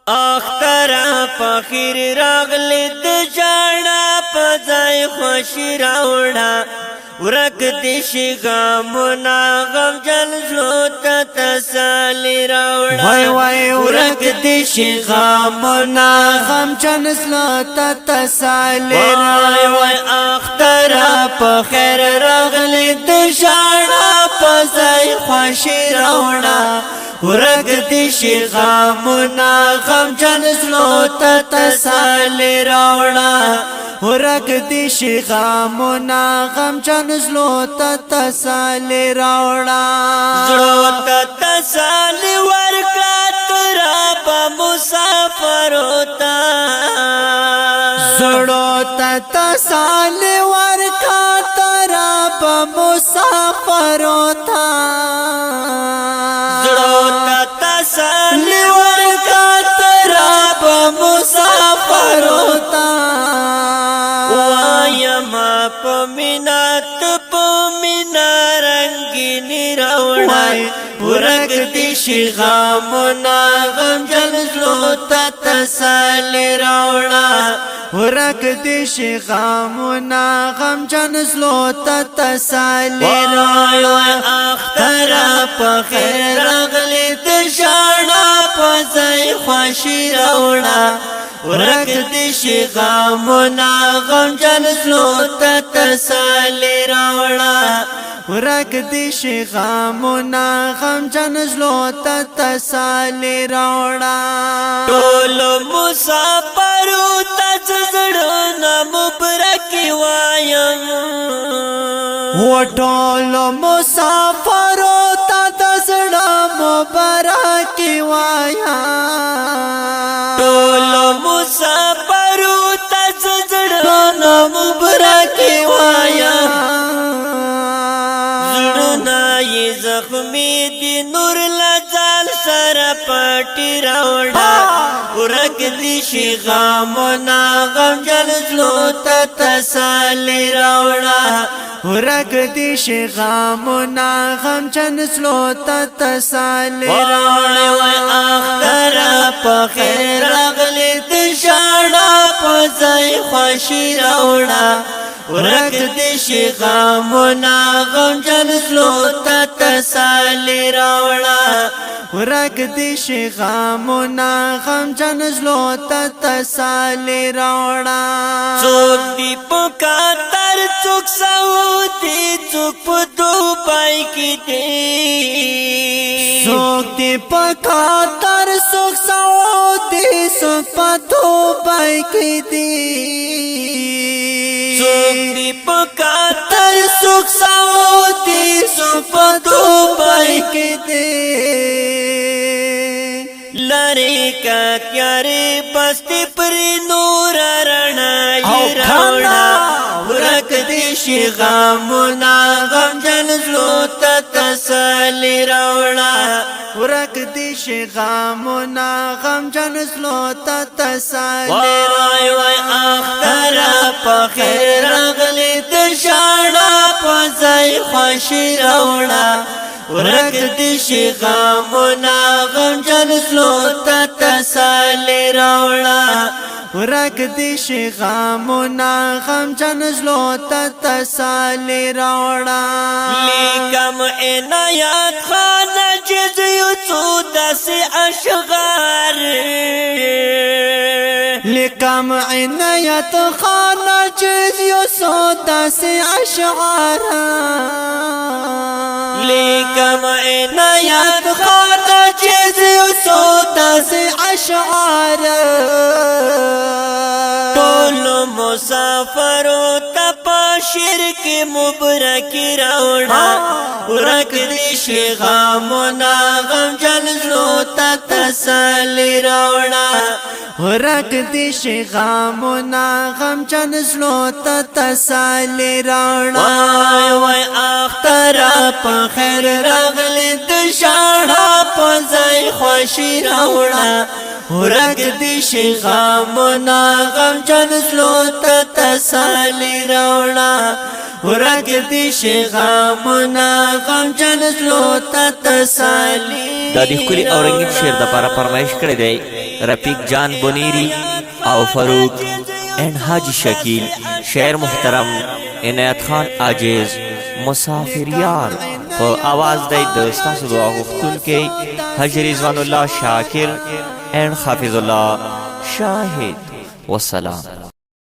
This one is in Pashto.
اختر په خیر راغلی، د ژړا په ځای خوشي راوړه. ورک دي شي غمونه، غم جن زړه ته تسلی راوړه. وای وای، ورک دي شي غمونه، غم جن زړه ته تسلی. وای وای، اختر په خیر راغلی، د ژړا په ځای خوشي راوړه. ورک دي شي غمونه، غم جن زړه ته تسلی راوړه. ورک دي شي غمونه، غم جن زړه ته تسلی راوړه. زړه ته تسلی ورکړه تر په مسافر ته. زړه ته تسلی ورکړه تر په مسافر ته. زړه ته تسلی ورکړه تر په مسافر ته. وایم په مینات، په مینا رنگینی راوړه. ورک دي شي غمونه، غم جن زړه ته تسلی راوړه. ورک دي شي غمونه، غم جن زړه ته تسلی. وای وای، اختر په خیر راغلی، د ژړا په ځای خوشي راوړه. ورک دي شي غمونه، غم جن زړه ته تسلی راوړه. ورک دي شي غمونه، غم جن زړه ته تسلی راوړه. ټول مسافرو ته زړه نه مبارک وایم. و ټول مسافرو ته د زړه مبارک وایا. ټول مسافرو ته زړه نه مبارک وایم. زړونه یې زخمی دي، نور لځال سره پټي راوړه. ورک دي شي غمونه، غم جن زړه ته تسلی راوړه. ورک دي شي غمونه، غم جن زړه ته تسلی. وای وای، اختر په خیر راغلی، د ژړا په ځای خوشي راوړه. ورک دي شي غمونه، غم جن زړه ته تسلی راوړه. ورک دي شي غمونه، غم جن زړه ته تسلی راوړه. څوک دی په قطر، څوک سعودي، څوک په دوبای کې دي. څوک دی په قطر، څوک سعودي، څوک په دوبای کې دي. څوک دی په قطر، څوک سعودي، څوک په دوبای کې دي. لری کا تیارې بستی پر نور رڼا او راوړه. ورک دي شي غمونه، غم جن زړه ته تسلی راوړه. ورک دي شي غمونه، غم جن زړه ته تسلی. وای وای، اختر په خیر راغلی، د ژړا په ځای خوشي راوړه. ورک دي شي غمونه، غم جن زړه ته تسلی راوړه. ورک دي شي غمونه، غم جن زړه ته تسلی راوړه. لیکم عنایت خان چې یو څو داسې اشغار. لیکم عنایت خان چې یو څو داسې اشعار. لیکم عنایت خان چې یو څو داسې اشعار. ټول مسافرو ته په شرک مبارک راوړه. ورک دي شي غمونه، غم جن زړه ته تسلی راوړه. ورک دي شي غمونه، غم جن زړه ته تسلی راوړه. وای وای، اختر په خیر راغلی، د ژړا په ځای خوشي راوړه. ورک دي شي غمونه، غم جن زړه ته تسلی راوړه. ورک دي شي غمونه، غم جن زړه ته تسلی. دا د ښکلي او رنګین شعر دپاره فرمایش کړی دی. رفیق جان بونیری او فاروق اینډ حاجی شکیل. شعر محترم عنایت خان عاجز مسافر یار. په आवाज دی د ستاسو دعا غوښتونکی حاجی رضوان الله شاکر اینډ حافظ الله شاهد. والسلام.